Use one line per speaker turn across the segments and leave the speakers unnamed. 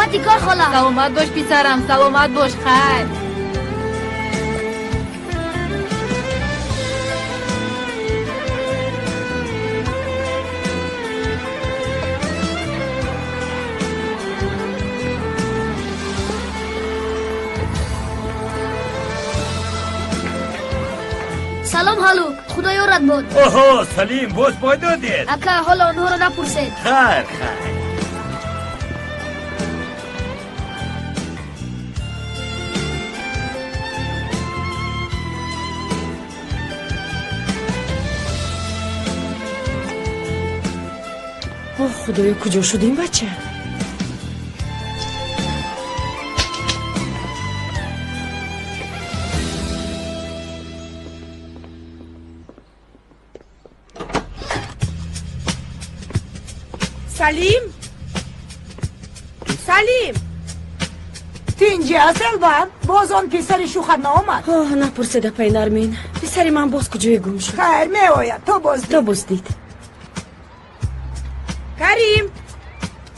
Раҳмати кор хола.
Саломат бош писарам, саломат бош, хайр.
Салом ҳалук, худо ёрат бод.
Оҳо, Салим, боз бой додед.
Ака, ҳоло онҳоро напурсед.
Хайр, хайр.
Оҳ, худоё, куҷо шуд ин бача?
Салим, Салим,
Тинҷи аст, Элван? Боз он писари шӯхат наомад?
Оҳ, напурсед, апай Нармин, писари ман боз куҷое гум шуд.
Хайр, меояд, то боз.
То боз дид.
Карим,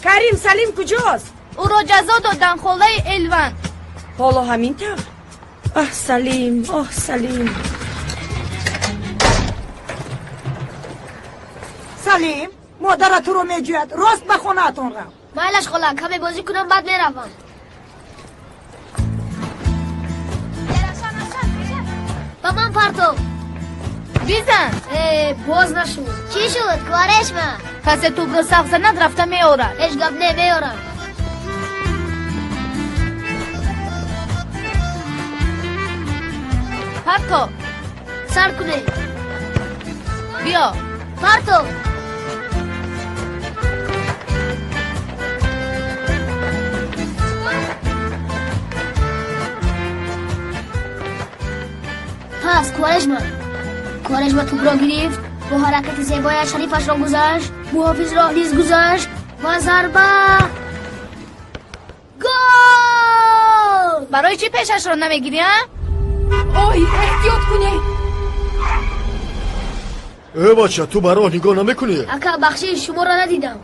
Карим, Салим куҷост?
Ӯро ҷазо доданд, холаи Элван.
Ҳоло ҳамин тавр? Аҳ, Салим, оҳ, Салим.
Салим, модарат туро меҷӯяд, рост ба хонаатон рав.
Майлаш хола, каме бозӣ кунам, баъд меравам. Ба ман партов.
Бизан.
Э, боз нашуд. Чӣ шуд, Кварешма?
Касе тӯбро сахт занад, рафта меорад.
Ҳеҷ гап не, меорам.
Парто.
Сар кунед.
Биё.
Парто. Пас Кварешма. Кварешма тӯбро гирифт, бо ҳаракати зебояш ҳарифашро гузашт, муҳофизро низ гузашт ва зарба. Гол!
Барои чӣ пешашро намегирӣ, а?
Ой, эҳтиёт кунед.
Э, бача, ту ба роҳ нигоҳ намекунӣ?
Ака, бахшиш, шуморо надидам.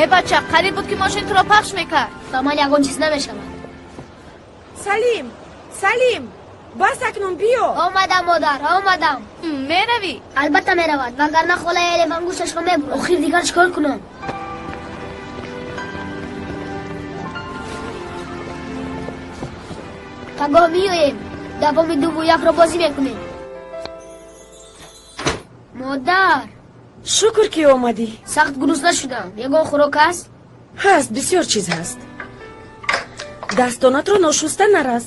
Э, бача, қариб буд ки мошин туро пахш мекард.
Ба ман ягон чиз намешавад.
Салим, Салим, бас, акнун биё.
Омадам, модар, омадам.
Меравӣ?
Албатта меравад, вагарна холаи Элеван гӯшташро мебурад. Охир дигар чӣ кор кунам? Пагоҳ меоем, давоми дуву якро бозӣ мекунем. Модар.
Шукр, ки омадӣ.
Сахт гурусна шудам, ягон хӯрок ҳаст?
Ҳаст, бисёр чиз ҳаст. Дастонатро ношуста нарас.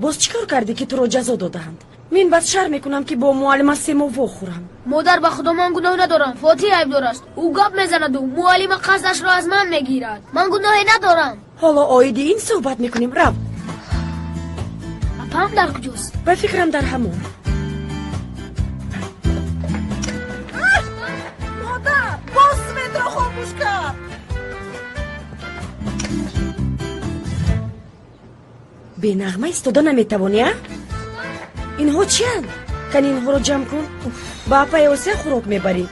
Боз чӣ кор кардӣ, ки туро ҷазо додаанд? Мин баъд шарм мекунам, ки бо муаллима Семо вохӯрам.
Модар, ба худо, ман гуноҳ надорам. Фотиҳ айбдор аст. Ӯ гап мезанаду муаллима қасдашро аз ман мегирад. Ман гуноҳе надорам.
Ҳоло оиди ин суҳбат мекунем, рав.
Апам дар куҷост?
Ба фикрам, дар ҳамон.
Модар, боз светро хомӯш кард.
Бенағма истода наметавонӣ, а? Инҳо чиянд? Кани, инҳоро ҷамъ кун. Ба апаи Осия хӯрок мебарӣ.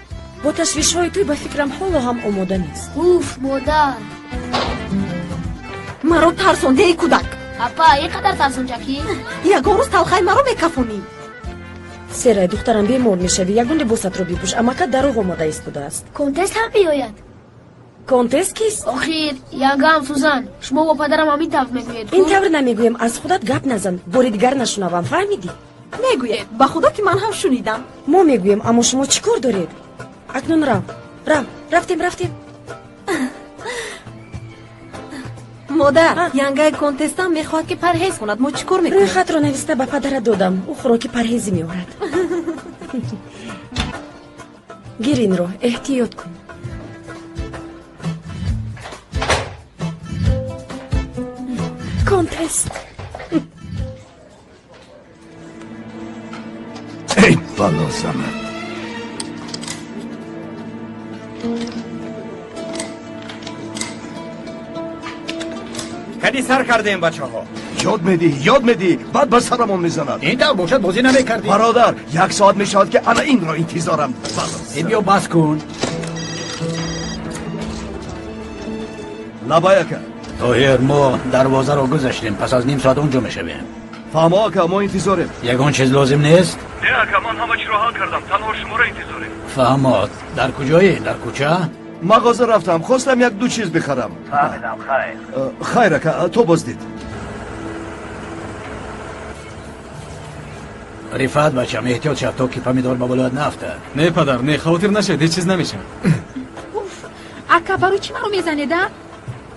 Бо ташвишҳои туй, ба фикрам, ҳоло ҳам омода нест.
Уф, модар.
Маро тарсонде, эй кӯдак.
Апа, ин қадар тарсончакӣ?
Ягон рӯз талхаи маро мекафонӣ.
Серай, духтарам, бемор мешавӣ. Ягон либосатро бипӯш, амака дар роҳ омода истодааст.
Контест ҳам меояд?
Контест кист?
Охир янгам Сузан, шумо бо падарам ҳамин тавр мегӯед.
Ин тавр намегӯем. Аз худат гап назан, бори дигар нашунавам, фаҳмидӣ?
Мегӯед, ба худо, ки ман ҳам шунидам.
Мо мегӯем, аммо шумо чӣ кор доред? Акнун рав, рав, рафтем, рафтем.
Модар, янгаи контестам мехоҳад, ки парҳез кунад. Мо чӣ кор мекунем?
Рӯйхатро нависта ба падарат додам, ӯ хӯроки парҳезӣ меорад. Гир инро, эҳтиёт кун. Контест.
Эй, бало занад! Кади сар кардем, бачаҳо?
Ёд медиҳӣ, ёд медиҳӣ, баъд ба сарамон мезанад.
Ин тавр бошад, бозӣ намекардӣ.
Бародар, як соат мешавад, ки ана инро интизорам.
Э, биё, бас кун.
Лабай ака.
Тоҳир, мо дарвозаро гузаштем, пас аз ним соат онҷо мешавем.
Фаҳмо ака, мо интизорем.
Ягон чиз лозим нест?
Не ака, ман ҳама чиро ҳал кардам, танҳо шуморо интизорем.
Фаҳмод. Дар куҷоӣ? Дар кӯча?
Мағоза рафтам, хостам як ду чиз бихарам.
Фаҳмидам, хайр.
Хайр ака, то боздид.
Рифат бачам, эҳтиёт шав то ки помидор ба болоят наафтад.
Не падар, не, хавотир нашавед, ҳеҷ чиз намешавад.
Уф, ака, барои чӣ маро мезанед, а?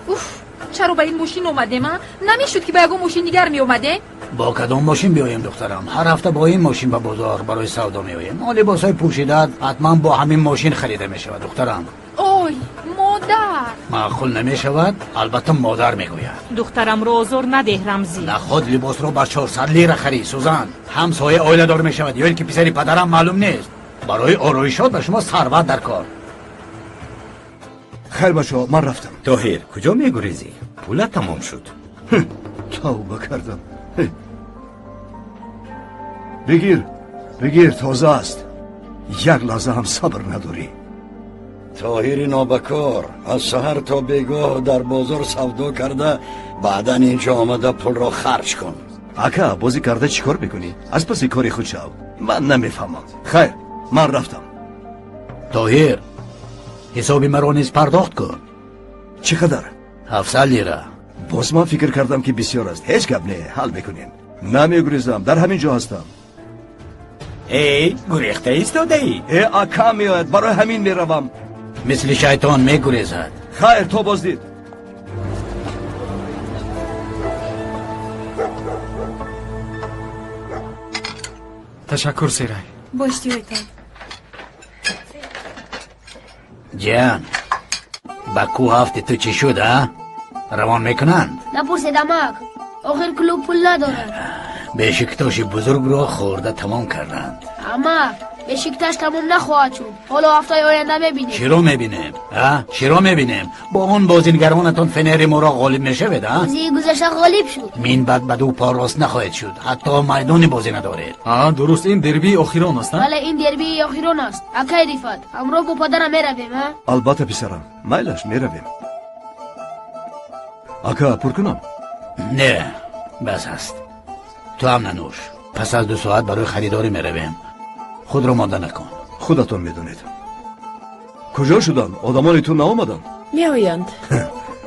Уф, чаро ба ин мошин омадем, а? Намешуд ки ба ягон мошин дигар меомадем?
Бо кадом мошин биёем, духтарам? Ҳар ҳафта бо ин мошин ба бозор барои савдо меоем. Он либосҳои пӯшидаат ҳатман бо ҳамин мошин харида мешавад, духтарам.
Ой, модар!
Маъқул намешавад? Албатта модар мегӯяд.
Духтарамро озор надеҳ, Рамзӣ.
Наход либосро ба 400 лира харид, Сузан. Ҳамсоя оиладор мешавад, ё ин ки писари падарам маълум нест. Барои ороишот ба шумо сарват дар кор.
Хайр бачаҳо, ман рафтам.
Тоҳир, куҷо мегурезӣ? Пулат тамом шуд.
Тавба кардам. Бигир, бигир, тоза аст. Як лаҳза ҳам сабр надорӣ.
Тоҳири нобакор аз саҳар то бегоҳ дар бозор савдо карда, баъдан инҷо омада пулро харҷ кун.
Ака, бозӣ карда чӣ кор мекунӣ? Аз паси кори худ шав. Ман намефаҳмам. Хайр, ман рафтам.
Тоҳир, ҳисоби маро низ пардохт кун.
Чӣ қадар?
700 лира.
Боз ман фикр кардам ки бисёр аст. Ҳеҷ гап не, ҳал мекунем. Намегурезам, дар ҳамин ҷо ҳастам.
Эй, гурехта истодаӣ?
Э, ака меояд, барои ҳамин меравам.
Мисли шайтон мегурезад.
Хайр, то боздид.
Ташаккур, Серай.
Бо иштиҳоятон.
Ҷиан, ба кӯ ҳафти ту чӣ шуд, а? Равон мекунанд?
Напурсед, амак, охир клуб пул надорад.
Бешиктоши бузургро хӯрда тамом карданд.
Амак, Бешикташ тамом нахоҳад шуд. Ҳоло ҳафтаи оянда мебинем.
Чиро мебинем? А? Чиро мебинем? Бо он бозингаронатон Фенери моро ғолиб мешавед, а?
Бозии гузашта ғолиб шуд.
Мин баъд ба ду по рост нахоҳед шуд. Ҳатто майдони бозӣ надоред.
А, дуруст, ин дербии охирон аст, а?
Бале, ин дербии охирон аст. Акай Рифат, ҳамроҳ бо падарам меравем, а?
Албатта, писарам. Майлаш, меравем. Ака, пур кунам?
Не, бас аст. Ту ҳам нанӯш. Пас аз 2 соат барои харидорӣ меравем. Худро монда накун.
Худатон медонед. Куҷо шуданд? Одамони ту наомаданд?
Меоянд.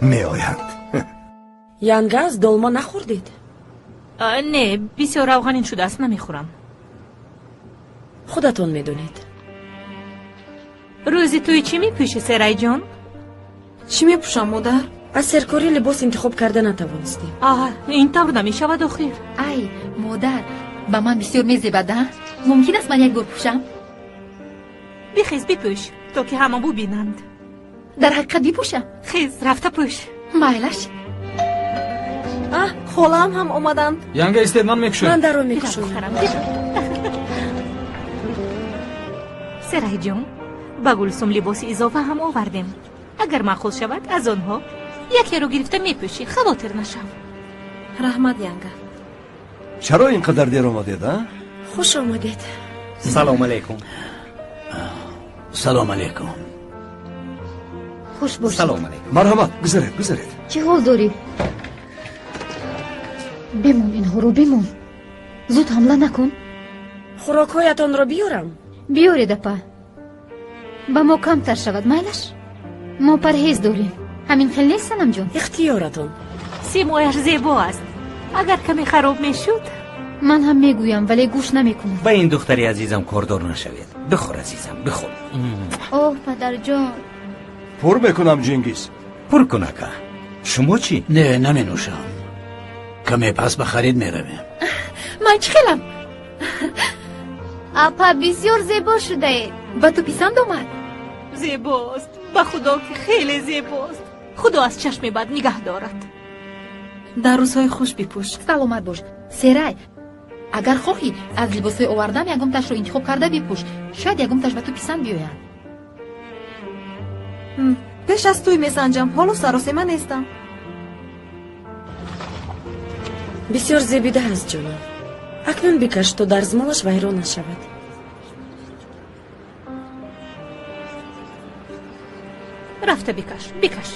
Меоянд.
Янга, аз долма нахӯрдед?
Не, бисёр равғанин шудааст, намехӯрам.
Худатон медонед.
Рӯзи тӯй чӣ мепӯшӣ, Серайҷон?
Чӣ мепӯшам, модар?
Аз серкорӣ либос интихоб карда натавонистем.
А, ин тавр намешавад охир.
Ай, модар, ба ман бисёр мезебад, а? Мумкин аст ман як бор пӯшам?
Бихез, бипӯш, то ки ҳама бубинанд.
Дар ҳақиқат бипӯшам?
Хез, рафта пӯш.
Майлаш.
А, холаам ҳам омаданд.
Янга, истед, ман мекушоям.
Ман даро мекушоям.
Серайҷон, ба Гулсум либоси изофа ҳам овардем. Агар маъқул шавад, аз онҳо якеро гирифта мепӯшӣ, хавотир нашав.
Раҳмат, Янга.
Чаро ин қадар дер омадед, а?
Хуш омадед.
Салом алейкум.
Салом алейкум.
Хуш бошед.
Салом алейкум.
Марҳамат, гузаред, гузаред.
Чӣ ҳол дорӣ? Бимон инҳоро, бимон. Зуд ҳамла накун.
Хӯрокҳоятонро биёрам?
Биёред, апа. Ба мо камтар шавад, майлаш? Мо парҳез дорем. Ҳамин хел нест, Санамҷон?
Ихтиёратон.
Симояш зебо аст. Агар каме хароб мешуд.
Ман ҳам мегӯям, вале гӯш намекунам.
Ба ин духтари азизам кордор нашавед. Бихӯр, азизам, бихӯр.
Оҳ, падарҷон.
Пур мекунам, Ҷингиз.
Пур кун, ака. Шумо чӣ?
Не, наменӯшам. Каме пас ба харид меравем.
Ман чӣ хелам?
Апа, бисёр зебо шудаед.
Ба ту писанд омад?
Зебост, ба худо ки хеле зебост. Худо аз чашми бад нигаҳ дорад.
Дар рӯзҳои хуш бипӯш.
Саломат бош. Серай, агар хоҳӣ аз либосҳои овардам ягонташро интихоб карда бипӯш. Шояд ягонташ ба ту писанд биёяд.
Пеш аз тӯй месанҷам, ҳоло саросема нестам.
Бисёр зебида аст, ҷонам. Акнун бикаш, то дарзмолаш вайрон нашавад.
Рафта бикаш, бикаш.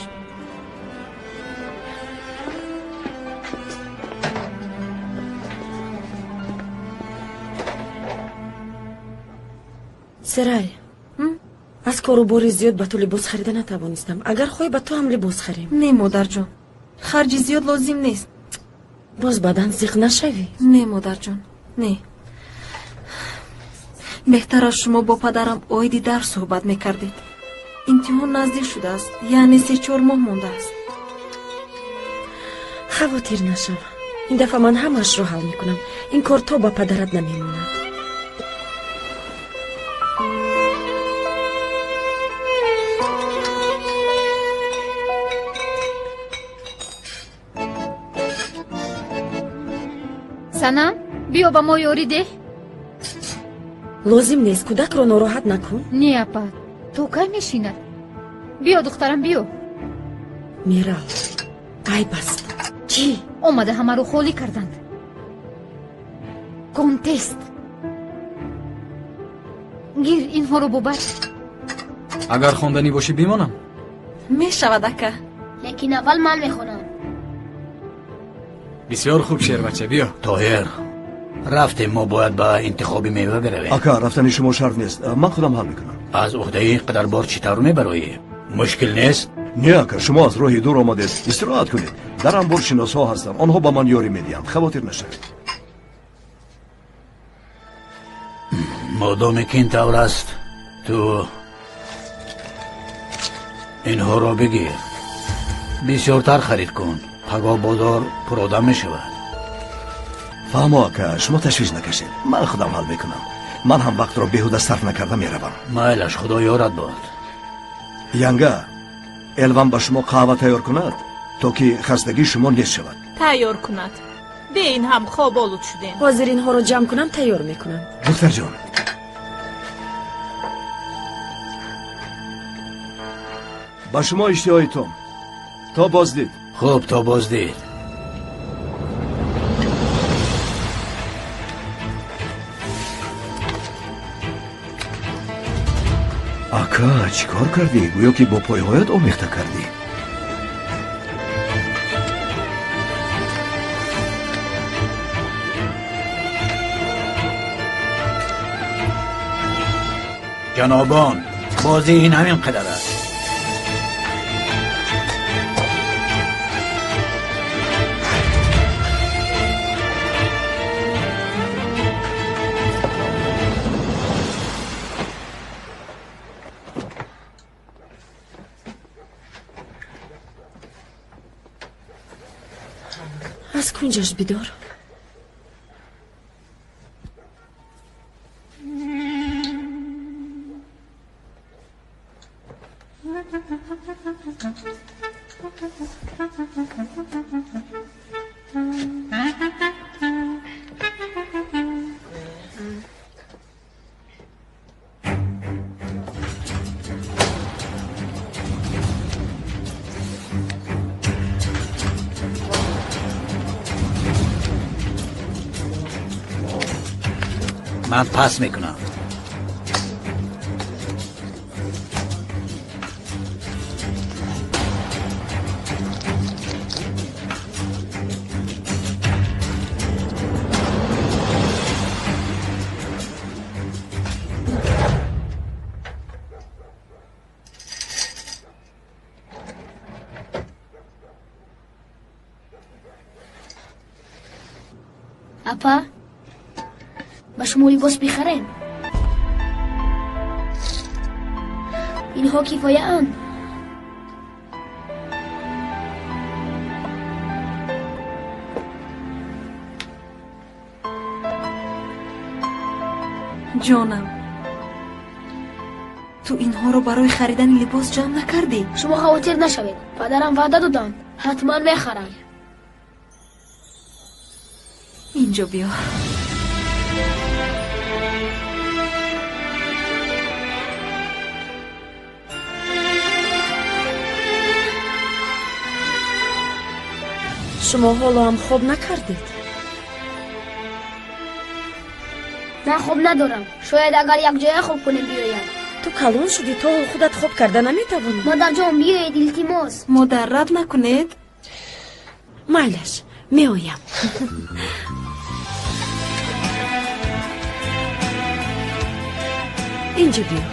Серай, аз кору бори зиёд ба ту либос харида натавонистам. Агар хоҳӣ, ба ту ҳам либос харем.
Не, модарҷон, харҷи зиёд лозим нест.
Боз баъдан зиқ нашавӣ.
Не, модарҷон, не. Беҳтар аст шумо бо падарам оиди дарс суҳбат мекардед. Имтиҳон наздик шудааст, яъне 3-4 моҳ мондааст.
Хавотир нашав, ин дафъа ман ҳамаашро ҳал мекунам. Ин кор то ба падарат намемонад.
Санам, биё ба мо ёрӣ деҳ.
Лозим нест, кӯдакро нороҳат накун.
Не, апа, то кай мешинад? Биё, духтарам, биё.
Мирал, айб аст. Чӣ?
Омада ҳамаро холӣ карданд. Контест. Гир инҳоро бубар.
Агар хонданӣ бошӣ, бимонам.
Мешавад, ака.
Лекин аввал ман мехонам.
Бисёр хуб, шербача, биё.
Тоҳир, рафтем, мо бояд ба интихоби мева биравем.
Ака, рафтани шумо шарт нест, ман худам ҳал мекунам.
Аз уҳдаи ин қадар бор чӣ тавр мебароӣ? Мушкил нест?
Не, ака, шумо аз роҳи дур омадед, истироҳат кунед. Дар анбор шиносҳо ҳастанд, онҳо ба ман ёрӣ медиҳанд, хавотир нашавед.
Модоме ки ин тавр аст, ту инҳоро бигир, бисёртар харид кун. Пагоҳ бозор пуродам мешавад.
Фаҳмо, ака, шумо ташвиш накашед, ман худам ҳал мекунам. Ман ҳам вақтро беҳуда сарф накарда меравам.
Майлаш, худо ёрат бод.
Янга, Элван ба шумо қаҳва тайёр кунад, то ки хастагии шумо нест шавад.
Тайёр кунад. Бе ин ҳам хоб олуд шудем.
Ҳозир инҳоро ҷамъ кунам, тайёр мекунам.
Духтарҷон, ба шумо иштиҳои том. То боздид.
Хуб, то боздид.
Ака, чӣ кор кардӣ? Гӯё ки бо пойҳоят омехта кардӣ.
Ҷанобон, бозӣ ин ҳамин қадар аст.
Аз кунҷаш бидор.
Ман пас мекунам.
Апа, ба шумо либос бихарем. Инҳо кифояанд.
Ҷонам, ту инҳоро барои харидани либос ҷамъ накардӣ?
Шумо хавотир нашавед, падарам ваъда доданд, ҳатман мехарам.
Инҷо биё.
Шумо ҳоло ҳам хоб накардед?
Ман хоб надорам. Шояд агар якҷоя хоб кунем биёяд.
Ту калон шудӣ, то ҳол худат хоб карда наметавонӣ.
Модарҷон, биёед, илтимос.
Модар, рад накунед.
Майлаш, меоям. Инҷа биё.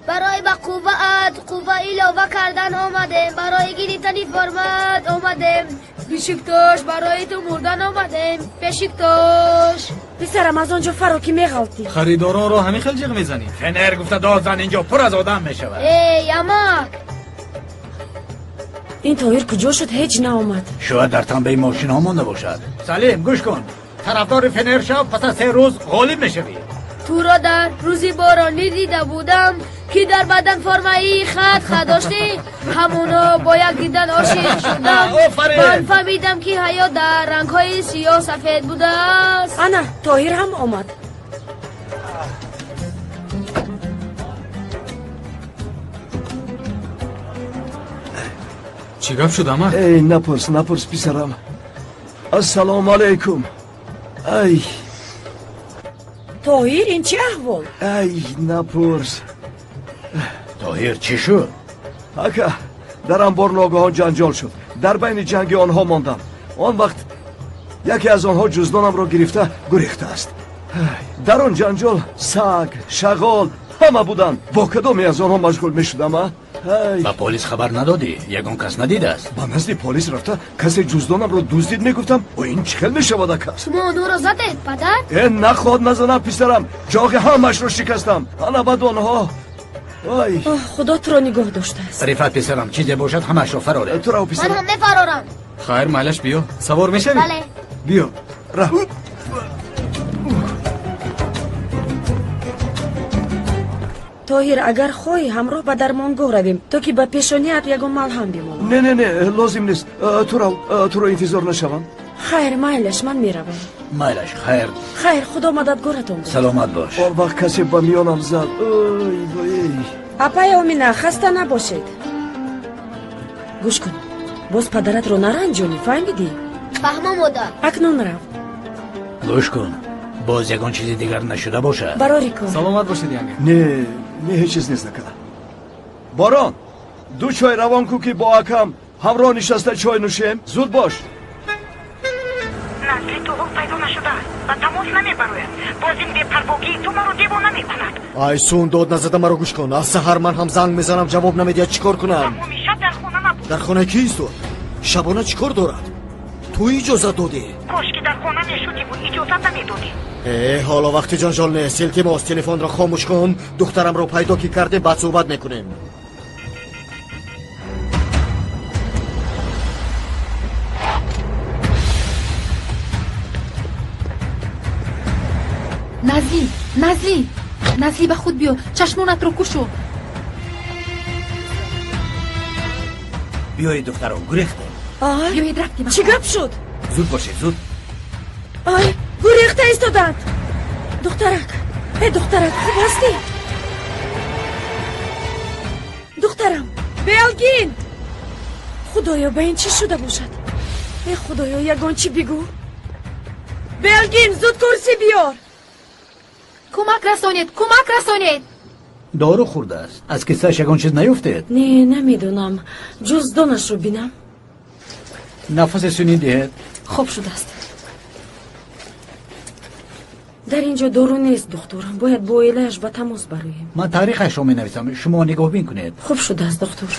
Барои ба қувваат қувва илова кардан омадем, барои гирифтани формат омадем. Бешиктош, барои ту мурдан омадем. Бешиктош.
Писарам, аз он ҷо фаро ки меғалтӣ.
Харидоронро ҳамин хел ҷиғ мезанӣ?
Фенер гуфта дод зан, инҷо пур аз одам мешавад.
Эй, амак!
Ин Тоҳир куҷо шуд? Ҳеҷ наомад.
Шояд дар танбаи мошинҳо монда бошад. Салим, гӯш кун. Тарафдори Фенер шав, пас аз 3 рӯз ғолиб мешавӣ.
Туро дар рӯзи боронӣ дида будам, ки дар бадан формаи хат хат доштӣ. Ҳамоно бо як дидан ошиқ шудам. Ман фаҳмидам, ки ҳаёт дар рангҳои сиёҳ сафед будааст.
Ана, Тоҳир ҳам омад.
Чӣ гап шуд, амак?
Эй, напурс, напурс, писарам. Ассалому алайкум. Ай!
Тоҳир, ин чӣ аҳвол?
Ай, напурс.
Тоҳир, чӣ шуд?
Ака, дар анбор ногаҳон ҷанҷол шуд. Дар байни ҷанги онҳо мондам. Он вақт яке аз онҳо ҷуздонамро гирифта гурехтааст. Дар он ҷанҷол саг, шағол ҳама буданд. Бо кадоме аз онҳо машғул мешудам, а?
Ба полис хабар надодӣ? Ягон кас надидааст?
Ба назди полис рафта касе ҷуздонамро дуздид мегуфтам. О, ин чӣ хел мешавад, ака?
Шумо онҳоро задед, падар?
Э, наход назанам, писарам. Ҷоғи ҳамашро шикастам. Ана баъд онҳо. Ой.
Худо туро нигоҳ доштааст.
Рифат писарам, чизе бошад ҳамашро фароред.
Туро, писарам.
Ман ҳам мефарорам.
Хайр, майлаш, биё. Савор мешавӣ?
Бале.
Биё.
Раҳ.
Тоҳир, агар хоҳӣ ҳамроҳ ба дармонгоҳ равем, то ки ба пешоният ягон малҳам бимонам.
Не, не, не, лозим нест. Туро, туро интизор нашавам.
Хайр, майлаш, ман меравам.
Майлаш, хайр.
Хайр, худо мададгоратон бошад.
Саломат бош.
Он вақт касе ба миёнам зад. Ой, вой.
Апаи Омина, хаста набошед. Гӯш кун, боз падаратро наранҷонӣ, фаҳмидӣ?
Фаҳмам, модар.
Акнун рав.
Гӯш кун, боз ягон чизи дигар нашуда бошад.
Барори кор.
Саломат бошед, янга.
Не, не, ҳеҷ чиз нест, ака. Борон, 2 чой равон кун, ки бо акам ҳамроҳ нишаста чой нӯшем. Зуд бош.
Насли туғул пайдо нашудааст ва тамос намебарояд. Боз ин бепарвогии ту маро девона мекунад.
Айсун, дод назада маро гӯш кун. Аз саҳар ман ҳам занг мезанам, ҷавоб намедиҳад. Чӣ кор кунам?
Тамоми шаб дар хона набуд.
Дар хонаи кист? Шабона чӣ кор дорад? Ту иҷозат додӣ?
Кош ки дар хона мешудиву иҷозат намедодӣ.
Э, ҳоло вақти ҷанҷол нест. Илтимос, телефонро хомӯш кун. Духтарамро пайдо ки кардем, баъд суҳбат мекунем.
Назлӣ, Назлӣ, Назлӣ, ба худ биё, чашмонатро кушо.
Биёед, духтарон, гурехтем.
Биёед, рафтем.
Чӣ гап шуд?
Зуд бошед, зуд.
Ай, гурехта истоданд. Духтарак, э, духтарак, хуб ҳастӣ? Духтарам, Белгин! Худоё, ба ин чӣ шуда бошад? Э, худоё, ягон чӣ бигӯ. Белгин, зуд курсӣ биёр.
Кӯмак расонед, кӯмак расонед.
Дору хӯрдааст. Аз кисааш ягон чиз наёфтед?
Не, намедонам. Ҷуздонашро бинам.
Нафасе сунӣ диҳед.
Хоб шудааст.
Дар ин ҷо дору нест, духтур. Бояд бо оилааш ба тамос бароем.
Ман таърихашро менависам, шумо нигоҳбин кунед.
Хуб шудааст, духтур.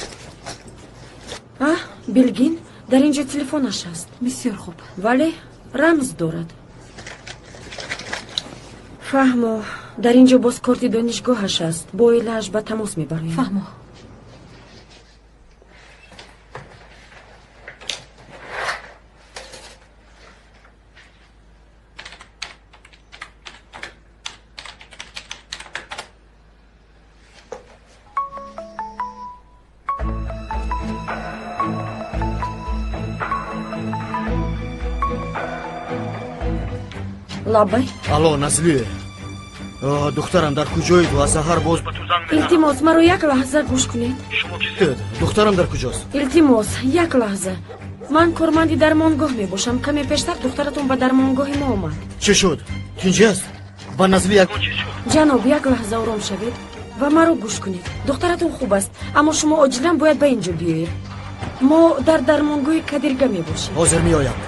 А, Билгин, дар ин ҷо телефонаш аст.
Бисёр хуб.
Вале рамз дорад. Фаҳмо, дар ин ҷо боз корти донишгоҳаш аст. Бо оилааш ба тамос мебароем.
Фаҳмо.
Лабай.
Алло, Назлие. Духтарам дар куҷоед? Аз саҳар боз ба ту занг мезанам.
Илтимос, маро як лаҳза гӯш кунед.
Шумо кистед? Духтарам дар куҷост?
Илтимос, як лаҳза. Ман корманди дармонгоҳ мебошам. Каме пештар духтаратон ба дармонгоҳи мо омад.
Чӣ шуд? Тинҷӣ аст? Ба Назли ягон чиз шуд?
Ҷаноб, як лаҳза ором шавед ва маро гӯш кунед. Духтаратон хуб аст, аммо шумо оҷилан бояд ба ин ҷо биёед. Мо дар дармонгоҳи Кадирга мебошем.
Ҳозир меоям.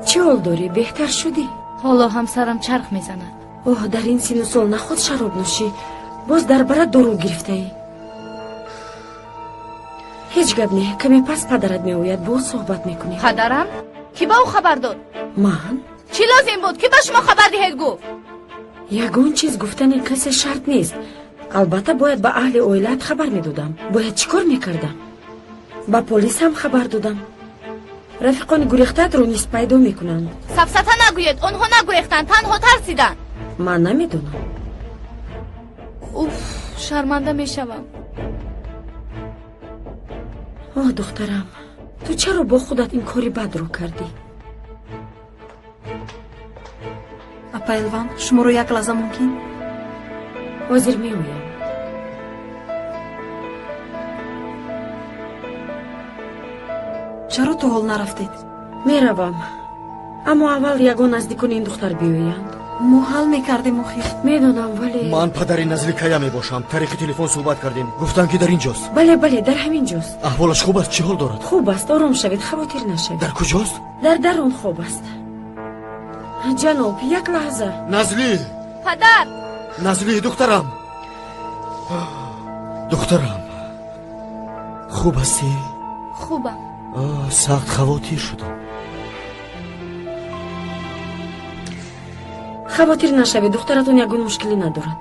Чӣ ҳол дорӣ? Беҳтар шудӣ?
Ҳоло ҳамсарам чарх мезанад.
Оҳ, дар ин сину сол наход шароб нӯшӣ, боз дар бара дору гирифтаӣ. Ҳеҷ гап не, каме пас падарат меояд, боз суҳбат мекунем.
Падарам? Кӣ ба ӯ хабар дод?
Ман?
Чӣ лозим буд? Кӣ ба шумо хабар диҳед гуфт?
Ягон чиз гуфтани касе шарт нест. Албатта бояд ба аҳли оилаат хабар медодам. Бояд чӣ кор мекардам? Ба полис ҳам хабар додам. Рафиқони гурехтаатро низ пайдо мекунанд.
Сафсата нагӯед, онҳо нагурехтанд, танҳо тарсиданд.
Ман намедонам.
Уф, шарманда мешавам.
Оҳ, духтарам, ту чаро бо худат ин кори бадро кардӣ?
Апа Элван, шуморо як лаҳза мумкин?
Ҳозир меоям.
Чаро то ҳол нарафтед?
Меравам, аммо аввал ягон наздикони ин духтар биёянд.
Мо ҳал мекардем охир.
Медонам, вале
ман падари Назли Кая мебошам. Тариқи телефон суҳбат кардем, гуфтанд ки дар ин ҷост.
Бале, бале, дар ҳамин ҷост.
Аҳволаш хуб аст? Чӣ ҳол дорад?
Хуб аст, ором шавед, хавотир нашавед.
Дар куҷост?
Дар дарун хоб аст. Ҷаноб, як лаҳза.
Назли!
Падар!
Назли, духтарам! Духтарам, хуб ҳастӣ?
Хубам.
Сахт хавотир шудам.
Хавотир нашавед, духтаратон ягон мушкилӣ надорад.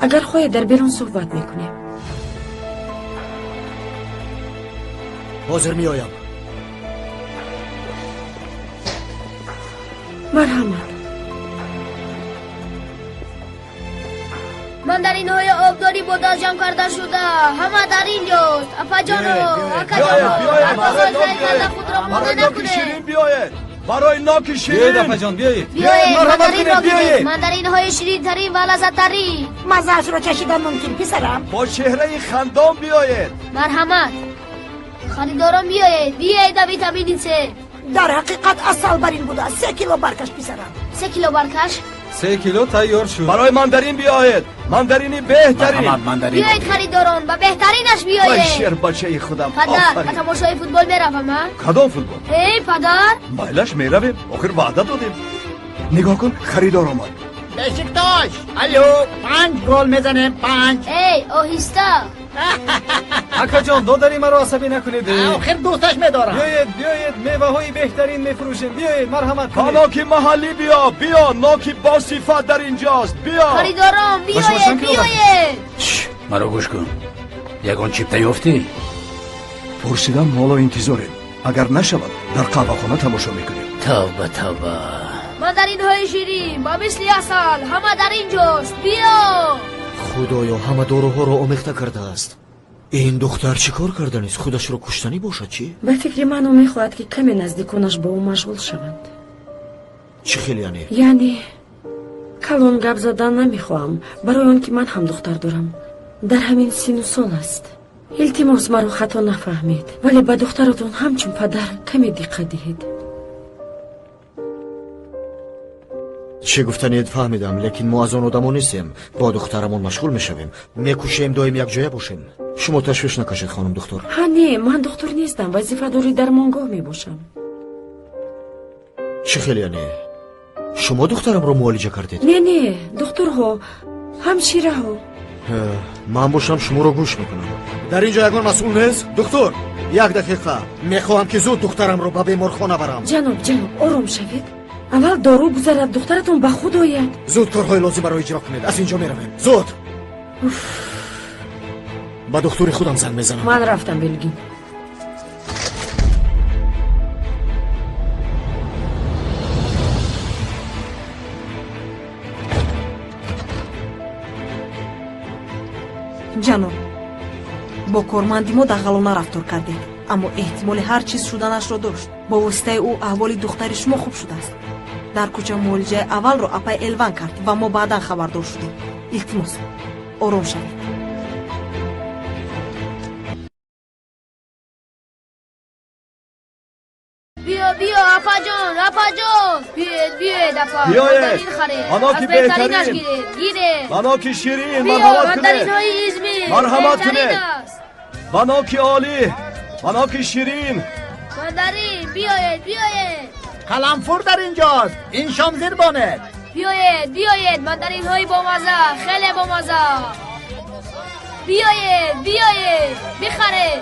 Агар хоҳед, дар берун суҳбат мекунем.
Ҳозир меоям.
Марҳамат.
Мандаринҳои обдорӣ бо даст ҷамъ карда шуда, ҳама дар ин ҷост. Апаҷоно, акаҷоно, карда худро монда накунед.
Биёед, барои ноки ширин.
Биёед, апаҷон, биёед.
Биёед, мандаринро гиред. Мандаринҳои ширинтарин ва лаззаттарин.
Маззаашро чашидан мумкин, писарам.
Бо чеҳраи хандон биёед.
Марҳамат. Харидорон биёед, биёед ба витамини С.
Дар ҳақиқат асал бар ин будааст. 3 кило баркаш, писарам.
3 кило баркаш?
3 кило тайёр шуд.
Барои мандарин биёед. Мандарини беҳтарин.
Биёед харидорон, ба беҳтаринаш биёед.
Вай шербачаи худам.
Падар, ба тамошои футбол меравам, а?
Кадом футбол?
Эй, падар!
Майлаш меравем. Охир ваъда додем. Нигоҳ кун, харидор омад.
Бешиктош! Алло, 5 гол мезанем, 5.
Эй, оҳиста.
Акаҷон, додари маро асабӣ накунед.
Охир дӯсташ медорам.
Биёед, биёед, меваҳои беҳтарин мефурӯшем. Биёед, марҳамат
кунед. Ба ноки маҳаллӣ биё, биё, ноки босифат дар инҷост. Биё.
Харидорон, биёед, биёед.
Маро гӯш кун. Ягон чипта ёфтӣ?
Пурсидам, ҳоло интизорем. Агар нашавад, дар қаҳвахона тамошо мекунем.
Тавба, тавба.
Мандаринҳои ширин ба мисли асал ҳама дар ин ҷост. Биё.
Худоё, ҳама доруҳоро омехта кардааст. Ин духтар чӣ кор карданист? Худашро куштанӣ бошад чӣ?
Ба фикри ман, ӯ мехоҳад ки каме наздиконаш бо ӯ машғул шаванд.
Чӣ хел яъне?
Яъне калон гап задан намехоҳам, барои он ки ман ҳам духтар дорам. Дар ҳамин сину сол аст. Илтимос, маро хато нафаҳмед, вале ба духтаратон ҳамчун падар каме диққат диҳед.
Чӣ гуфтанед фаҳмидам, лекин мо аз он одамо нестем. Бо духтарамон машғул мешавем, мекӯшем доим якҷоя бошем. Шумо ташвиш накашед, хонум духтур.
Ҳа, не, ман духтур нестам, вазифадори дармонгоҳ мебошам.
Чӣ хел яъне? Шумо духтарамро муолиҷа кардед?
Не, не, духтурҳо, ҳамшираҳо.
Ман бошам шуморо гӯш мекунам. Дар ин ҷо ягон масъул нест? Духтур, як дақиқа, мехоҳам ки зуд духтарамро ба беморхона барам.
Ҷаноб, ҷаноб, ором шавед. Аввал дору гузарад, духтаратон ба худ ояд.
Зуд корҳои лозимаро иҷро кунед, аз ин ҷо меравем. Зуд. Ба духтури худам занг мезанам.
Ман рафтам, Белгин.
Ҷаноб, бо корманди мо дағалона рафтор кардед, аммо эҳтимоли ҳар чиз шуданашро дошт. Бо воситаи ӯ аҳволи духтари шумо хуб шудааст. Дар кӯча муолиҷаи аввалро апай Элван кард ва мо баъдан хабардор шудем. Илтимос, ором шавед.
Биё, биё, апаҷон, апаҷон, биёед, биёед, апа.
Биёед, маноки
беҳтаринаш
беҳтарин.
Гиред, гиред.
Маноки ширин,
биё,
марҳамат кунед.
Мандаринҳои Измир
марҳамат
беҳтарин
кунед.
аст.
Маноки олӣ, маноки ширин.
Мандарин, биёед, биёед.
Қаламфур дар инҷост, ин шом зир бонед.
Биёед, биёед, мандаринҳои бомаза, хеле бомаза. Биёед, биёед, бихаред.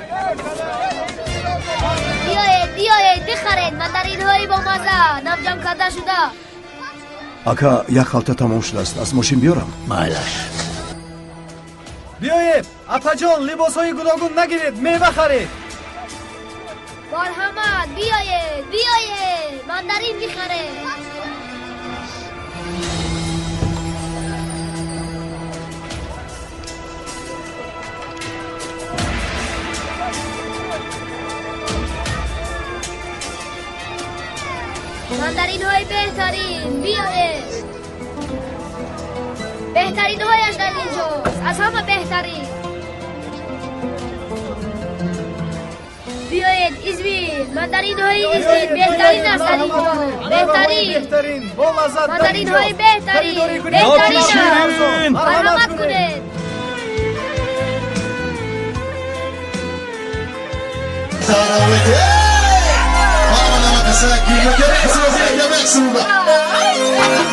Биёед, биёед, бихаред мандаринҳои бомаза, намҷам карда шуда.
Ака, як халта тамом шудааст, аз мошин биёрам?
Майлаш.
Биёед, апаҷон, либосҳои гуногун нагиред, мева харед.
Марҳамат, биёед, биёед, мандарин бихаред. Мандаринҳои беҳтарин, биёед. Беҳтаринҳояш дар инҷост, аз ҳама беҳтарин. Биёед, Измир, мандаринҳои Измир беҳтарин аст дар инҷо, беҳтарин.
Беҳтарин, бо лаззат дар
мандаринҳои
инҷост.
Беҳтарин,
Харидорӣ кунед.
беҳтарин аст.
Ширин.
Марҳамат кунед.
Ай, baby,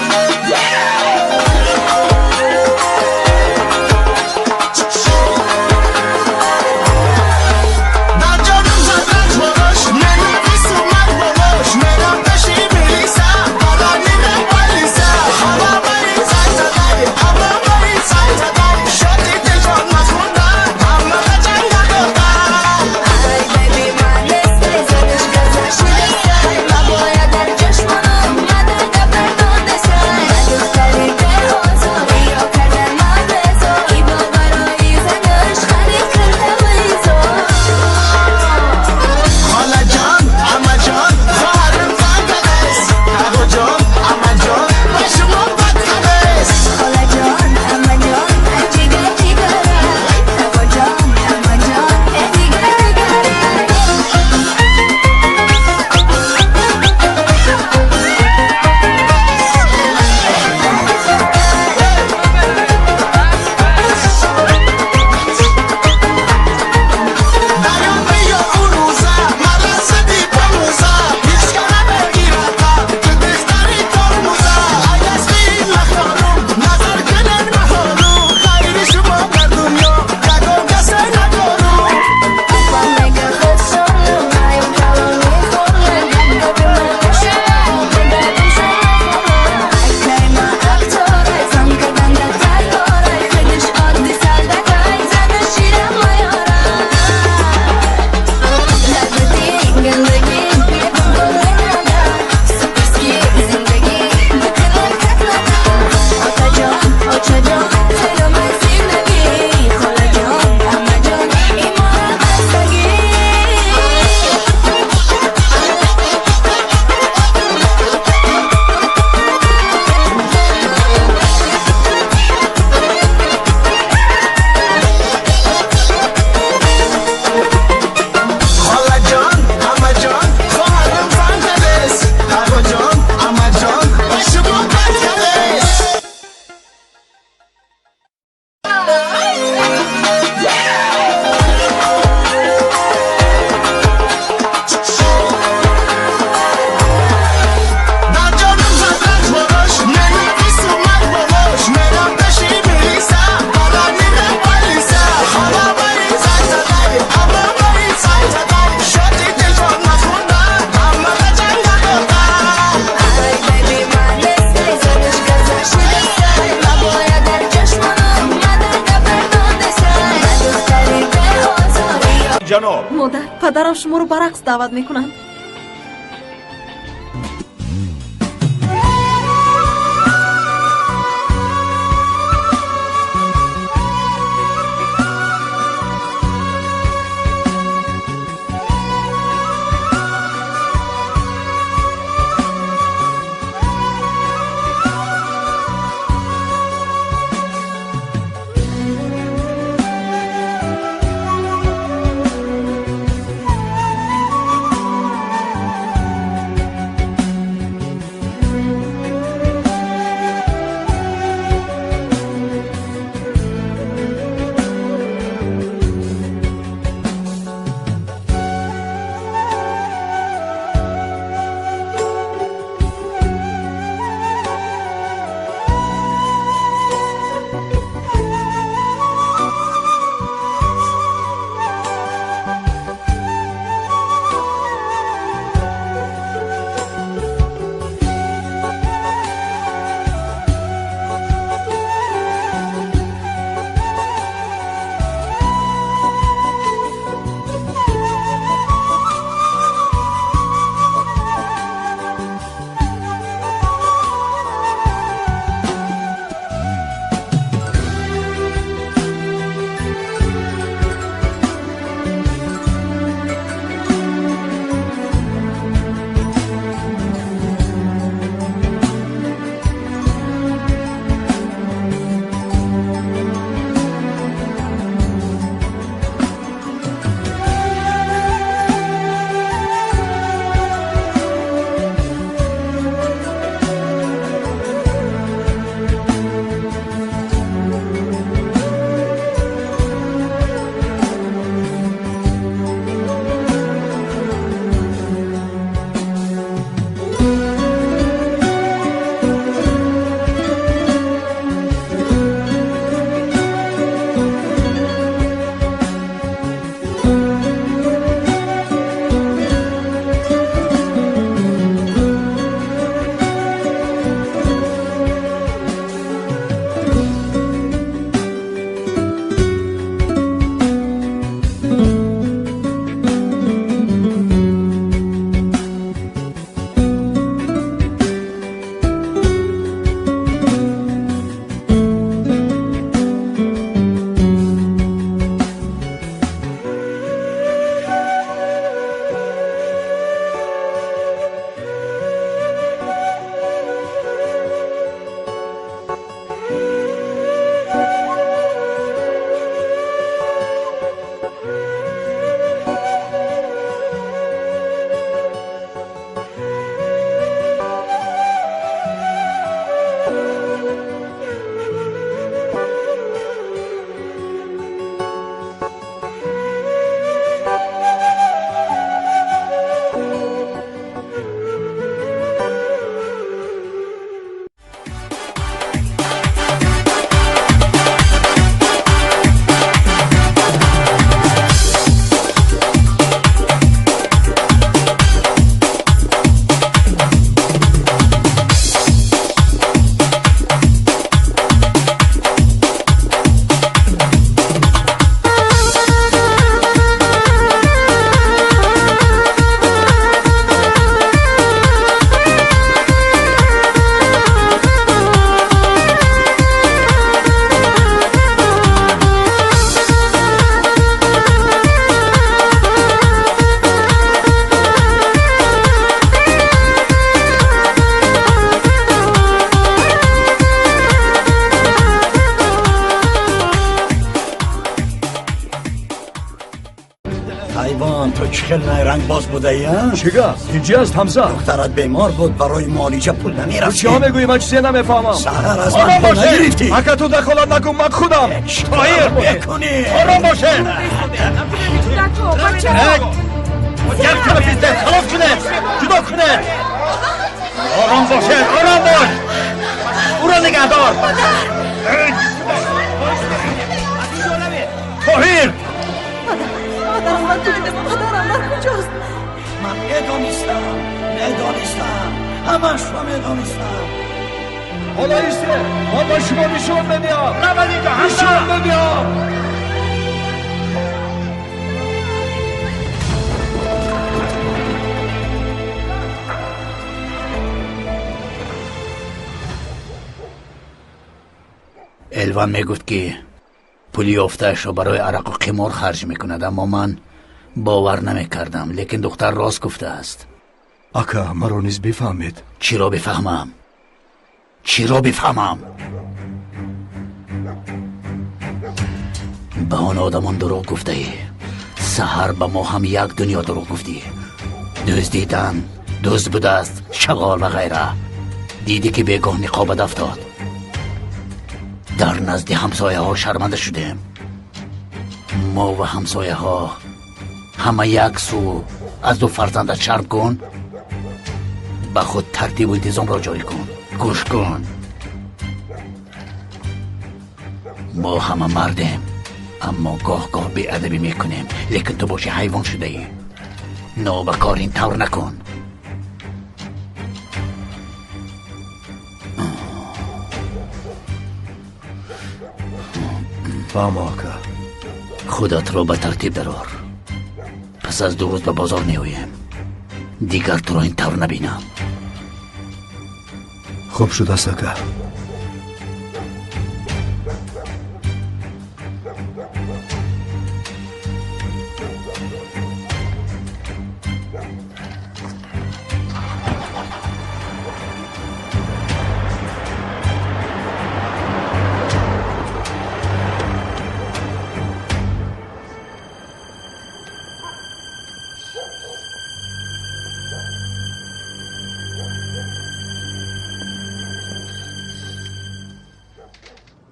Модар, падарам шуморо ба рақс даъват мекунанд.
حیوان تو چه خیلی رنگ باز بوده ای؟
چه گفت؟ اینجا است همزه.
دخترت بیمار بود، برای معالجه پول نمیرفتی.
چی میگویی؟ من چیزی نمیفهمم.
سحر از من پول نگرفتی.
اگه تو دخالت نکن من خودم.
تایر
بکنی.
آرام باشه. گل کنه پیزده، خلاص کنه، جدا کنه. آرام باشه، آرام باش. او را نگهدار. تاهیر.
پدرم من پدرم من کجاست؟
من میدانستم، میدانستم، همش را میدانستم.
حالا ایسته، من با شما نشون میدم. نشون میدم.
Элван мегуфт, ки пули ёфтаашро барои арақу қимор харҷ мекунад, аммо ман бовар намекардам, лекин духтар рост гуфтааст.
Ака, маро низ бифаҳмед.
Чиро бифаҳмам? Чиро бифаҳмам? Ба он одамон дурӯғ гуфтаӣ. Саҳар ба мо ҳам як дунё дурӯғ гуфтӣ. Дуздидан, дузд будааст, шағол ва ғайра. Дидӣ, ки бегоҳ ниқобат афтод. Дар назди ҳамсояҳо шарманда шудем. Мо ва ҳамсояҳо ҳама як сӯ. Аз ду фарзандат шарм кун, ба худ тартибу интизомро ҷорӣ кун. Гӯш кун, мо ҳама мардем, аммо гоҳ-гоҳ беадабӣ мекунем, лекин ту боши ҳайвон шудаӣ. Нобакор ин тавр накун.
Фаҳмо, ака.
Худатро ба тартиб дарор. Пас аз 2 рӯз ба бозор меоем. Дигар туро ин тавр набинам.
Хуб шудааст, ака.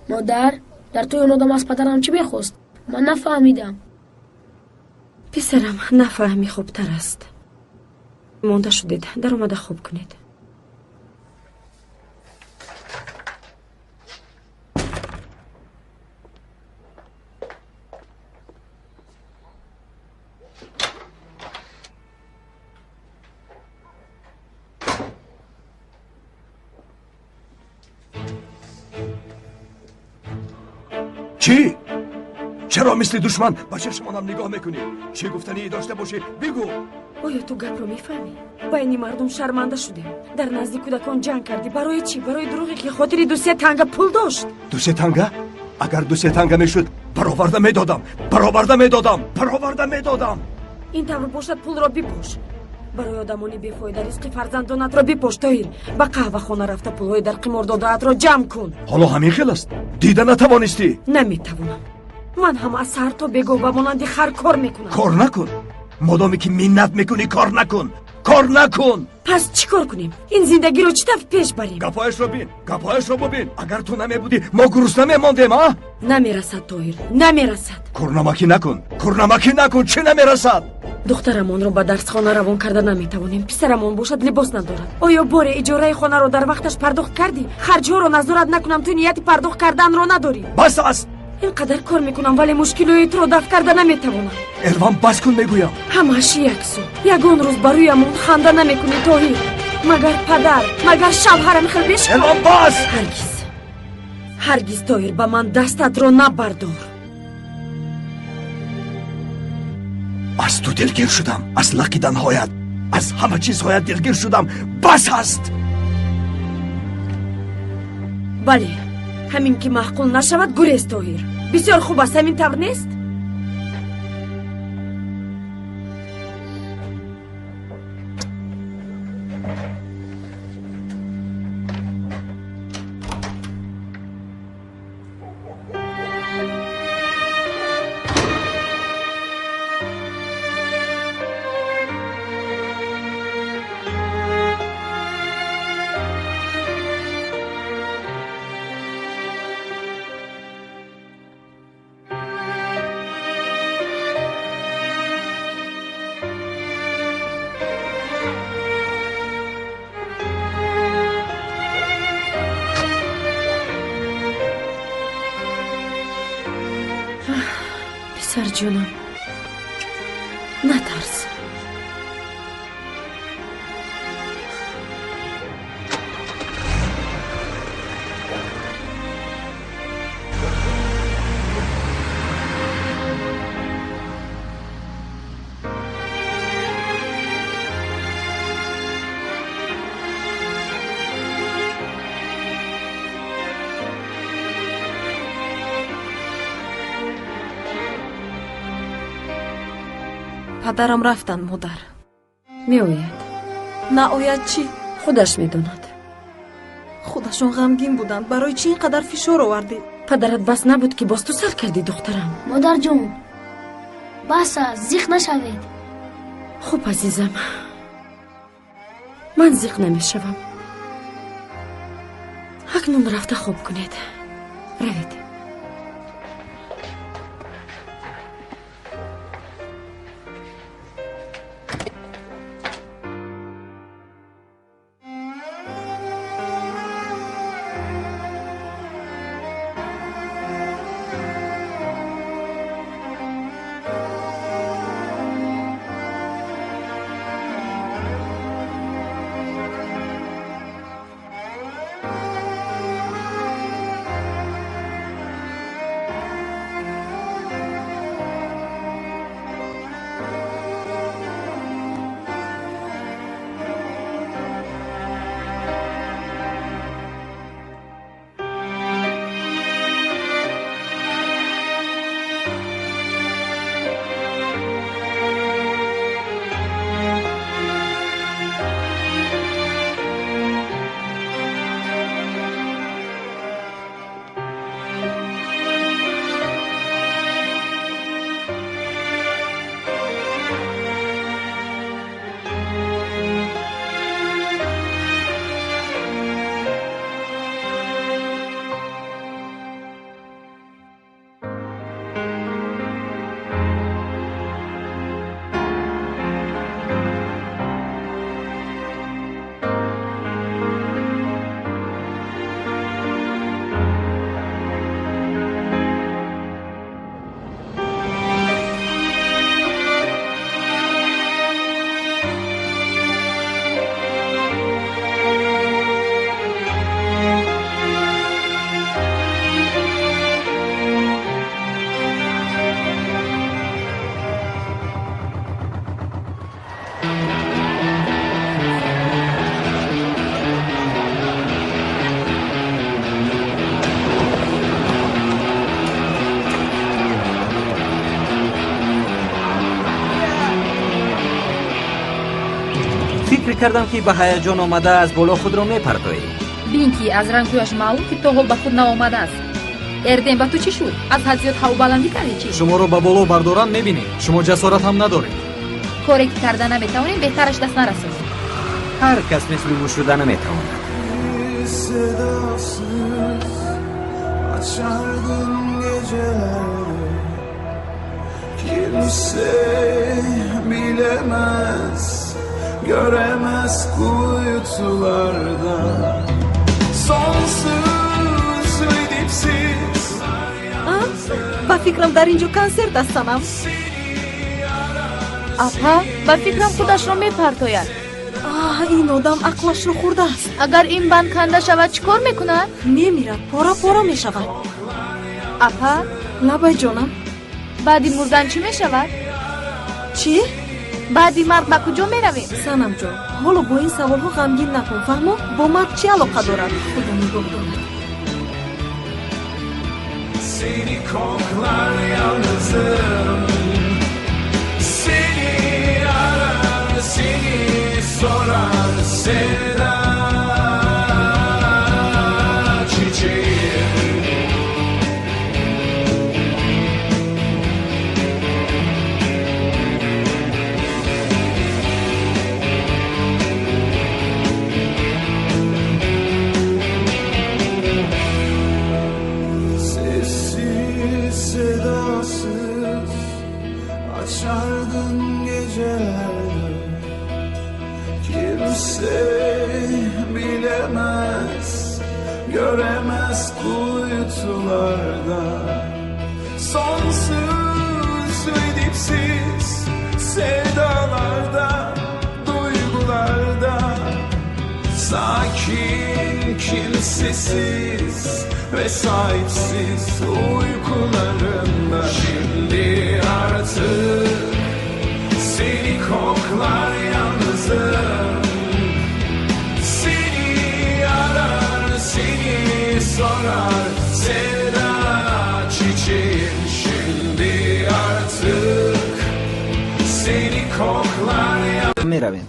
Модар, дар тӯи он одам аз падарам чӣ мехост? Ман нафаҳмидам.
Писарам, нафаҳмӣ хубтар аст. Монда шудед, даромада хоб кунед.
Чӣ? Чаро мисли душман ба чашмонам нигоҳ мекунӣ? Чӣ гуфтанӣ дошта бошӣ, бигӯ.
Оё ту гапро мефаҳмӣ? Байни мардум шарманда шудем. Дар назди кӯдакон ҷанг кардӣ. Барои чӣ? Барои дурӯғе, ки хотири 2-3 танга пул дошт.
2-3 танга? Агар 2-3 танга мешуд, бароварда медодам, бароварда медодам, бароварда медодам.
Ин тавр бошад, пулро бипош. Барои одамони бефоида ризқи фарзандонатро бипош, Тоҳир. Ба қаҳвахона рафта пулҳои дар қимор додаатро ҷамъ кун.
Ҳоло ҳамин хел аст. Дида натавонистӣ?
Наметавонам. Ман ҳам аз саҳар то бегоҳ ба монанди хар кор мекунам.
Кор накун. Модоме ки миннат мекунӣ, кор накун. Кор накун.
Пас чӣ кор кунем? Ин зиндагиро чӣ тавр пеш барем?
Гапҳояшро бин, гапҳояшро бубин. Агар ту намебудӣ, мо гурусна мемондем, а?
Намерасад, Тоҳир, намерасад.
Курнамакӣ накун, курнамакӣ накун. Чӣ намерасад?
Духтарамонро ба дарсхона равон карда наметавонем. Писарамон бошад, либос надорад. Оё боре иҷораи хонаро дар вақташ пардохт кардӣ? Харҷҳоро назорат накунам, ту нияти пардохт карданро надорӣ.
Бас аст.
Ин қадар кор мекунам, вале мушкилои туро дафт карда наметавонам.
Элван, бас кун мегӯям.
Ҳамааш яксу. Ягон рӯз ба рӯямон ханда намекунӣ, Тоҳир. Магар падар, магар шавҳарам хел бешкор?
Элван, бас!
Ҳаргиз, ҳаргиз, Тоҳир, ба ман дастатро набардор.
Аз ту дилгир шудам, аз лақиданҳоят, аз ҳама чизҳоят дилгир шудам. Бас аст.
Бале, ҳамин ки маъқул нашавад, гурез, Тоҳир. Бисёр хуб аст, ҳамин тавр нест? Писарҷонам, натарс.
Падарам рафтанд, модар.
Меояд.
Наояд чӣ?
Худаш медонад.
Худашон ғамгин буданд. Барои чӣ ин қадар фишор овардед?
Падарат бас набуд, ки боз ту сар кардӣ, духтарам.
Модарҷон, бас аст, зиқ нашавед.
Хуб, азизам, ман зиқ намешавам. Акнун рафта хоб кунед. Равед.
Фикр кардам, ки ба ҳаяҷон омада аз боло худро мепартоӣ.
Бин, ки аз рангҳояш маълум, ки то ҳол ба худ наомадааст. Эрдем, ба ту чӣ шуд? Аз ҳад зиёд ҳавобаландӣ кардӣ чӣ?
Шуморо ба боло бардорам, мебинед, шумо ҷасорат ҳам надоред.
Коре ки карда наметавонем, беҳтараш даст нарасонем.
Ҳар кас мисли ӯ шуда наметавонад.
Sedasız açardın gecelerde. Kimse bilemez, göremez kuytularda. Sonsuz ve dipsiz.
Ба фикрам, дар ин ҷо консерт аст, санам.
Апа, ба фикрам, худашро мепартояд.
Аҳ, ин одам ақлашро хӯрдааст.
Агар ин банд канда шавад, чӣ кор мекунад?
Мемирад, пора пора мешавад.
Апа.
Лабай, ҷонам.
Баъди мурдан чӣ мешавад?
Чӣ?
Баъди марг ба куҷо меравем?
Санамҷон, ҳоло бо ин саволҳо ғамгин накун, фаҳмо? Бо марг чӣ алоқа дорад? Худо нигоҳ дорад.
Seni koklar yalnızım. Seni arar, seni sorar sevda çiçeğim. Sessiz sedasız açardın gecelerde. Kimse bilemez, göremez kuytularda. Sonsuz ve dipsiz sevdalarda, duygularda. Sakin, kimsesiz ve sahipsiz uykularında. Şimdi artık seni koklar yalnızım. Seni arar, seni sorar sevda çiçeğim. Şimdi artık seni
Меравем.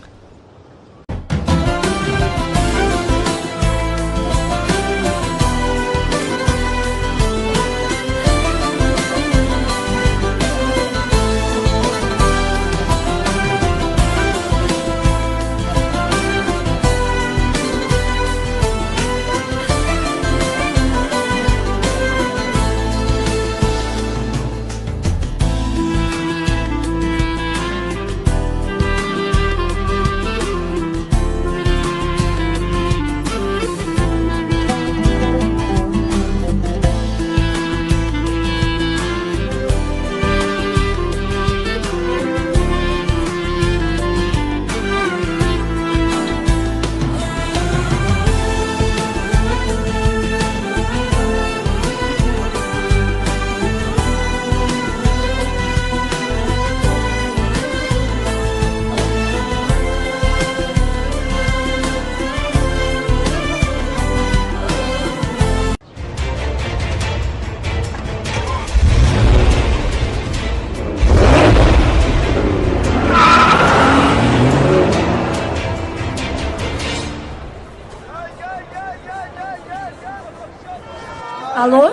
Алло?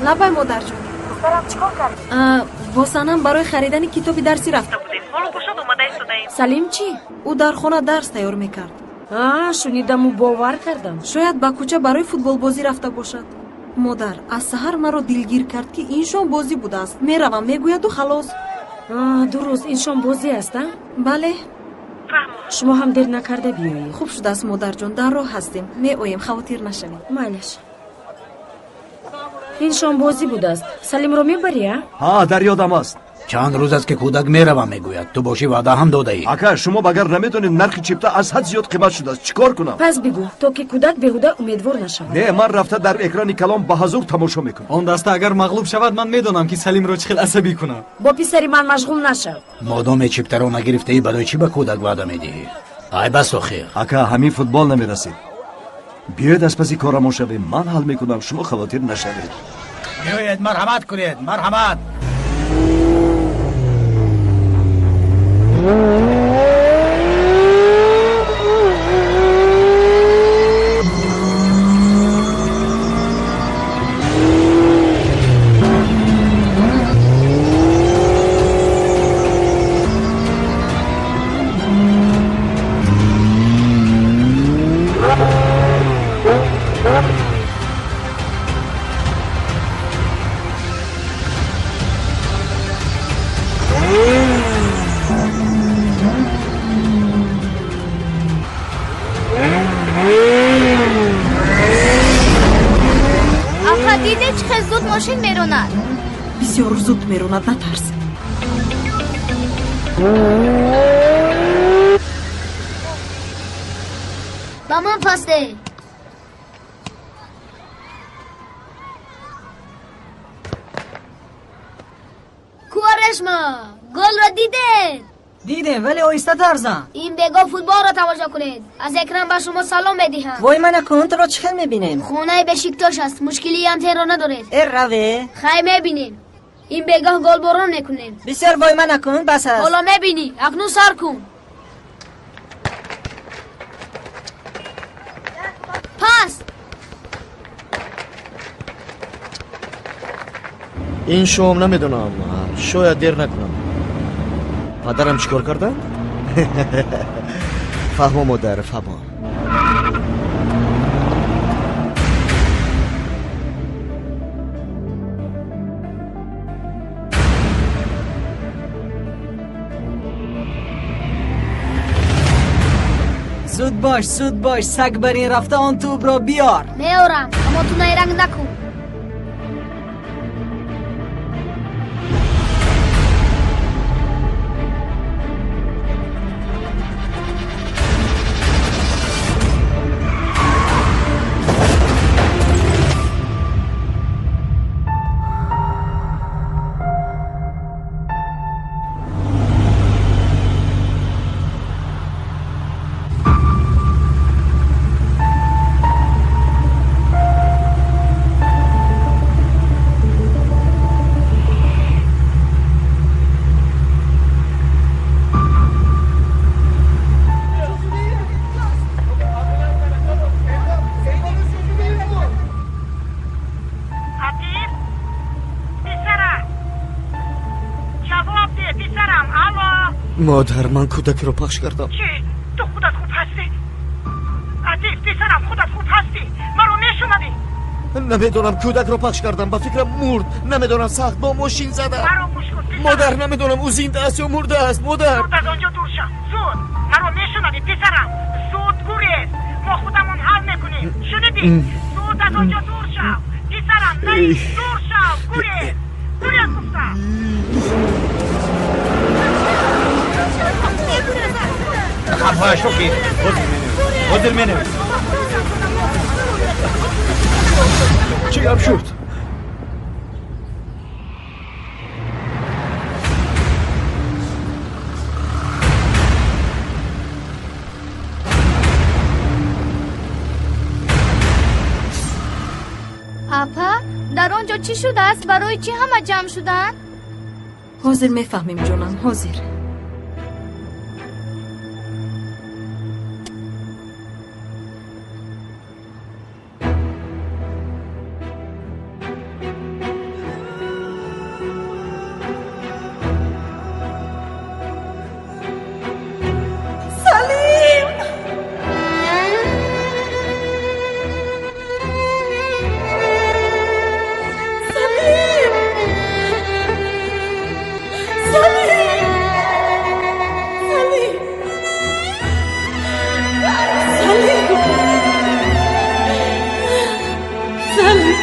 Лабай, модарҷон.
Духтарам, чӣ кор кардӣ?
Бо Санам барои харидани китоби дарсӣ рафта будем.
Ҳоло бошад, омада истодаем.
Салим чӣ?
Ӯ дар хона дарс тайёр мекард.
А, шунидаму бовар кардам.
Шояд ба кӯча барои футболбозӣ рафта бошад. Модар, аз саҳар маро дилгир кард, ки ин шом бозӣ будааст, меравам мегӯяду халос.
Дуруст, ин шом бозӣ аст, а?
Бале.
Шумо ҳам дер накарда биёед.
Хуб шудааст, модарҷон, дар роҳ ҳастем, меоем, хавотир нашавед.
Майлаш. Ин шом бозӣ будааст. Салимро мебарӣ, а?
Ҳа, дар ёдам аст.
Чанд рӯз аст, ки кӯдак меравам мегӯяд, ту бошӣ ваъда ҳам додаӣ.
Ака, шумо багар намедонед, нархи чипта аз ҳад зиёд қимат шудааст, чӣ кор кунам?
Пас бигӯ, то ки кӯдак беҳуда умедвор нашавад.
Не, ман рафта дар экрани калон ба ҳазур тамошо мекунам.
Он даста агар мағлуб шавад, ман медонам, ки Салимро чӣ хел асабӣ кунам.
Бо писари ман машғул нашав.
Модоме чиптаро нагирифтаӣ, барои чӣ ба кӯдак ваъда медиҳӣ? Ай бас охир.
Ака, ҳамин футбол намерасид. Биёед, аз паси корамон шавем, ман ҳал мекунам, шумо хавотир нашавед.
Биёед, марҳамат кунед, марҳамат.
Ака, диде, чӣ хел зуд мошин меронад?
Бисёр зуд меронад, натарс.
Ба ман пас деҳ. Куарешма, голро дидед?
Дидем, вале оҳистатар зан.
Ин бегоҳ футболро тамошо кунед. Аз экран ба шумо салом медиҳам.
Вой, мана кун, туро чӣ хел мебинем?
Хонаи Бешиктош аст, мушкилии антенро надоред.
Э, раве.
Хай, мебинем. Ин бегоҳ голборон мекунем.
Бисёр вой мана кун, бас аст.
Ҳоло мебинӣ, акнун сар кун. Пас.
Ин шом намедонам, шояд дер накунам. Падарам чӣ кор карданд? Фаҳмо, модар, фаҳмо.
Зуд бош, зуд бош, саг бар ин рафта он тӯбро биёр.
Меорам, аммо ту найранг накун.
Модар, ман кӯдакро пахш кардам.
Чӣ? Ту худат хуб ҳастӣ? Атиф, писарам, худат хуб ҳастӣ? Маро мешунавӣ?
Намедонам, кӯдакро пахш кардам, ба фикрам мурд. Намедонам, сахт бо мошин задам.
Маро гӯш кун, писарам.
Модар, намедонам, ӯ зинда аст ё мурда аст. Модар,
зуд аз он ҷо дур шав, зуд. Маро мешунавӣ, писарам? Зуд гурез, мо худамон ҳал мекунем. Шунидӣ? Зуд аз он ҷо дур шав, писарам. Наи, дур шав, гурез, гурез гуфтам.
Хафа шуки. Ҳозир менавис.
Чӣ гап шуд?
Апа, дар он ҷо чӣ шудааст? Барои чӣ ҳама ҷамъ шуданд?
Ҳозир мефаҳмем, ҷонам, ҳозир.
Салим! Салим! Салим! Салим! Салим! Салим!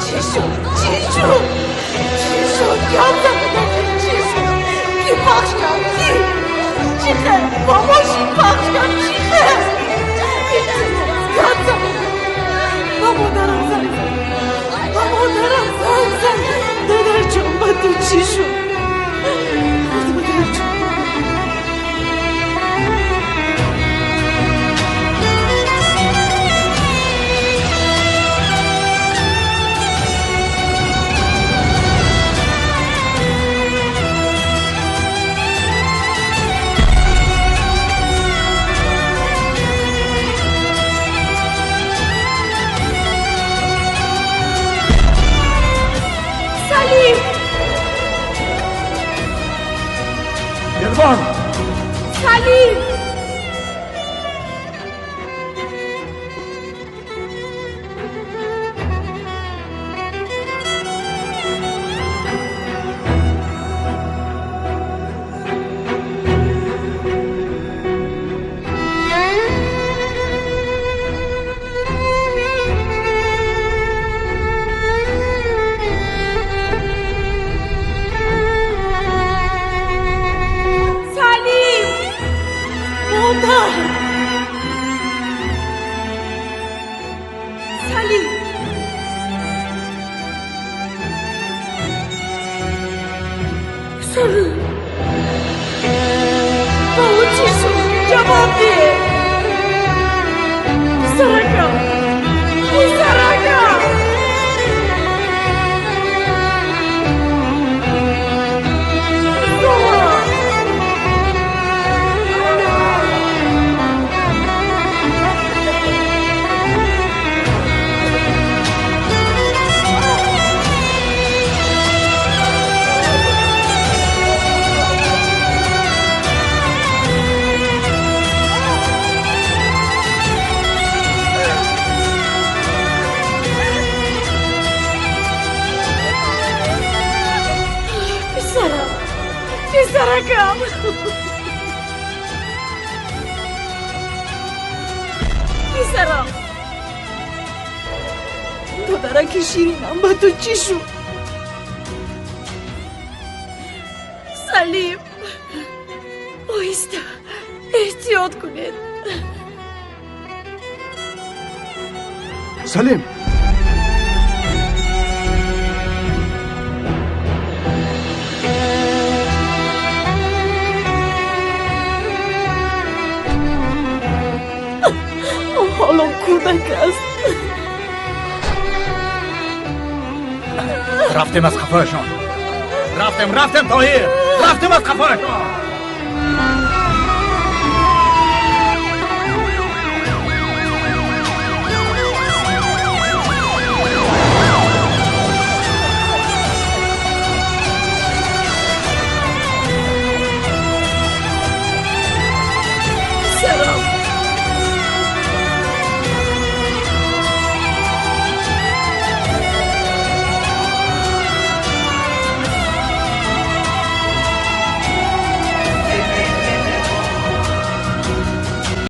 Чӣ шуд? Чӣ шуд? Чӣ шуд? Гап задам, чӣ шуд? Кӣ пахш кард? Кӣ? Чӣ хел? Бо мошин пахш кард? Чӣ хел? Гап задам. Ба модарам занг зад. Ба модарам занг зад. Додарҷон, ба ту чӣ шуд? Додарҷон. Салим!
Елван!
Салим! Салим! Модар! Салим! Салим! Ба ӯ чӣ шуд? Ҷавоб деҳ! Писаракам! Писаракам! Писарам! Писарам! Писаракам! Писарам! Додараки ширинам, ба ту чӣ шуд? Салим! Оҳиста, эҳтиёт кунед.
Салим!
Ӯ ҳоло кӯдак аст.
Рафтем аз қафояшон. Рафтем, рафтем, Тоҳир. Рафтем аз қафояшон.